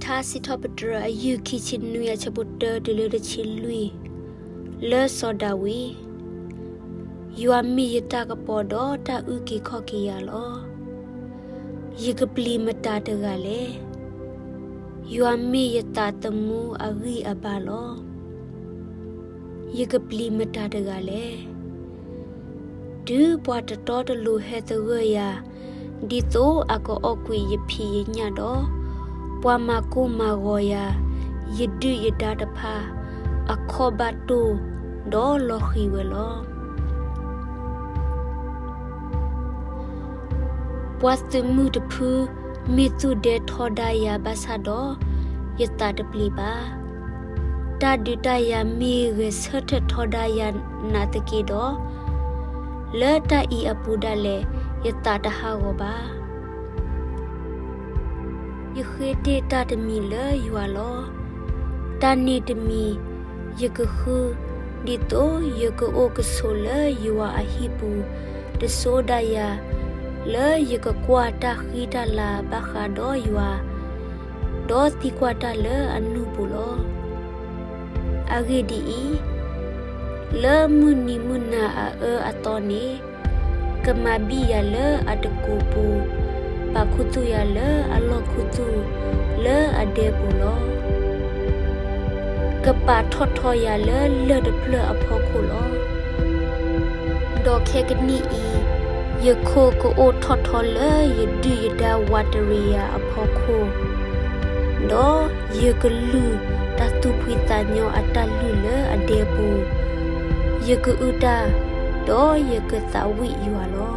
ထါစံးထီၣ်ပတြၢၤ အယုၢ်ခံဆံနွံ အဆၢဖိတၢတုၤလၢတဆံလွံၢ်, လၢစီၤဒၤဝံး, ယွၤမ့ၢ်ယတၢ်ကပီၤဒီးတၢ်အုၣ်က့ၤခီၣ်က့ၤယၤလီၤ. ယကပျံၤမတၤတဂၤလဲၣ်. ယွၤမ့ၢ်ယသးသမူအဂံၢ်အဘါလီၤ. ယကပျံၤမတၤတဂၤလဲၣ်. တုၤပှၤတတီတလိၤဟဲသဂၢၢ်ယၤ, ဒ်သိးအကအီၣ်ကွံာ်ယဖံးယညၣ်ဒီး, ပှၤမၤကိၢ်မၤဂီၤယၤ, ယဒုၣ်ယဒါတဖၣ် အခီၣ်ဘၣ်တိၢ်ဒီးလီၤဃံၤဝဲလီၤ. ပှၤသုးမုၢ်တဖု မ့ၢ်သူၣ်ဒဲထီဒါယၤဘၣ်ဆၣ်ဒီး, ယသးတပျံၤဘၣ်. တၢ်ဒုးတၢ်ယၤမ့ၢ်ဂဲၤဆၢထၢၣ်ထီဒါယၤနာ်သက့ဒီး, လၢတၢ်အံၤအပူၤဒၣ်လဲာ် ယသးတဟးဂီၤဘၣ်. ယဃ့တ့ၢ်တၢ်တမံၤလၢယွၤလီၤ. တၢ်န့ၣ်တမံၤယကဃု, ဒ်သိးယကအိၣ်ကဆိးလၢယွၤအဟံၣ်ပူၤ, တစိၤဒၣ်ယၤ, လၢယကကွၢ်တၢ်ဃံတၢ်လၤဘၣ်ဃးဒီးယွၤ, ဒီးသံကွၢ်တၢ်လၢအနူၢ်ပူၤလီၤ. အဂ့ၢ်ဒ်အံၤ, လၢမုၢ်နံၤမုၢ်နၤအအၢအသီန့ၣ်, ကမၤဘံၣ်ယၤလၢအတကူးပူၤ, ပာ်ခူသူၣ်ယၤလၢအလီၢ်ခူသူၣ်လၢအဒဲပူၤလီၤ. ကပာ်ထီၣ်ထီယၤလၢလၢၢ်တဖျၢၣ်အဖီခိၣ်လီၤ. ဒီးခဲကနံၣ်အံၤ, ယခိၣ်ကအိၣ်ထီၣ်ထီလၢယဒုၣ်ယဒါဝးတရံးယၤအဖီခိၣ်, ဒီးယကလုၢ်တၢ်သူၣ်ဖှံသးညီအတၢ်လုၢ်လၢအဒဲပူၤ, ယကအုၣ်တၢ်, ဒီးယကသးဝံၣ်ယွၤလီၤ.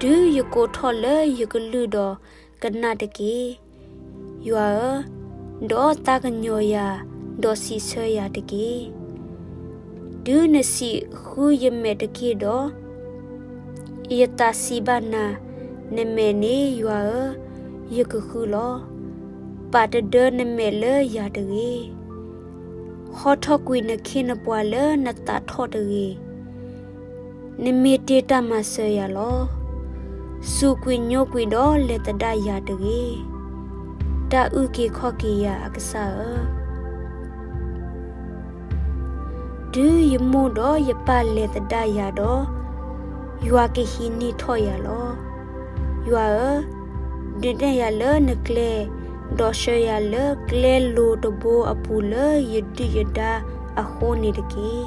တုၤယကိးထီၣ်လၢယကလုၢ်ဒီး, ကနၣ်တက့ၢ်, ယွၤဧၢ, ဒီးသးကညီၤယၤ, ဒီးစံးဆၢယၤတက့ၢ်. တုၤနစံးဃုယမဲာ်တက့ၢ်ဒီး, ယသးစံးဘၣ်နၤ, နမဲာ်န့ၣ်ယွၤဧၢ, ယကဃုလီၤ. ပာ်တဒၢနမဲာ်လၢယၤတဂ့ၤ. ဟီထီၣ်ကွံာ်နခ့နပှၤလၢနသးထီၣ်တဂ့ၤ. နမ့ၢ်တ့ၢ်တၢ်မၤစၢၤယၤလီၤ. စူးကွံာ်ညိကွံာ်ဒီးလဲၤသဒၣ်ယၤတဂ့ၤ. တၢ်အုၣ်က့ၤခီၣ်က့ၤယၤအကစၢ်ဧၢ, တုၤယမိၢ်ဒီးယပၢ်လဲၤသဒၣ်ယၤဒီး, ယွၤကဟံးန့ၢ်ထီၣ်ယၤလီၤ. ယွၤဧၢ, ဒုးနဲၣ်ယၤလၢနကျဲ, ဒီးဆှၢယၤလၢကျဲလိၤတဘိအပူၤလၢယဒုၣ်ယဒါအဃိန့ၣ်တက့ၢ်.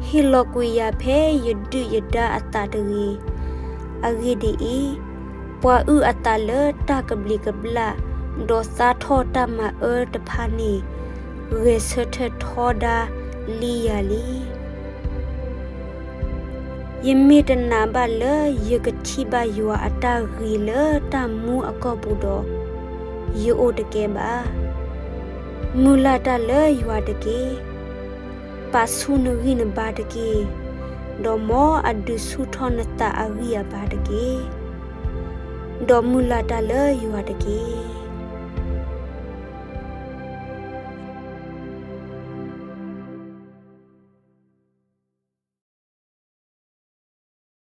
ဟ့ၣ်လီၤကွံာ်ယၤဖဲယဒုၣ်ယဒါအသးတဂ့ၤ. အဂ့ၢ်ဒ်အံၤ, ပှၤအုၣ်အသးလၢတၢ်ကဘျံးကဘျၣ်, ဒီးသါထီၣ်တၢ်မၤအၢတဖၣ်န့ၣ်, ဂဲၤဆၢထၢၣ်ထီဒါလံယၤလံ. ယမ့ၢ်တနာ်ဘၣ်လၢယကထံၣ်ဘၣ်ယွၤအတၢ်ဂ့ၤလၢတၢ်မူအကီၢ်ပူၤဒီး, ယအိၣ်တကဲဘၣ်. မုၢ်လၢ်တၢ်လၢယွၤတက့ၢ်. ပာ်ဆူၣ်နဂံၢ်နဘါတက့ၢ်. ဒီးမ်အဒုးဆူၣ်ထီၣ်နသးအဂံၢ်အဘါတက့ၢ်. ဒီးမုၢ်လၢ်တၢ်လၢယွၤတက့ၢ်.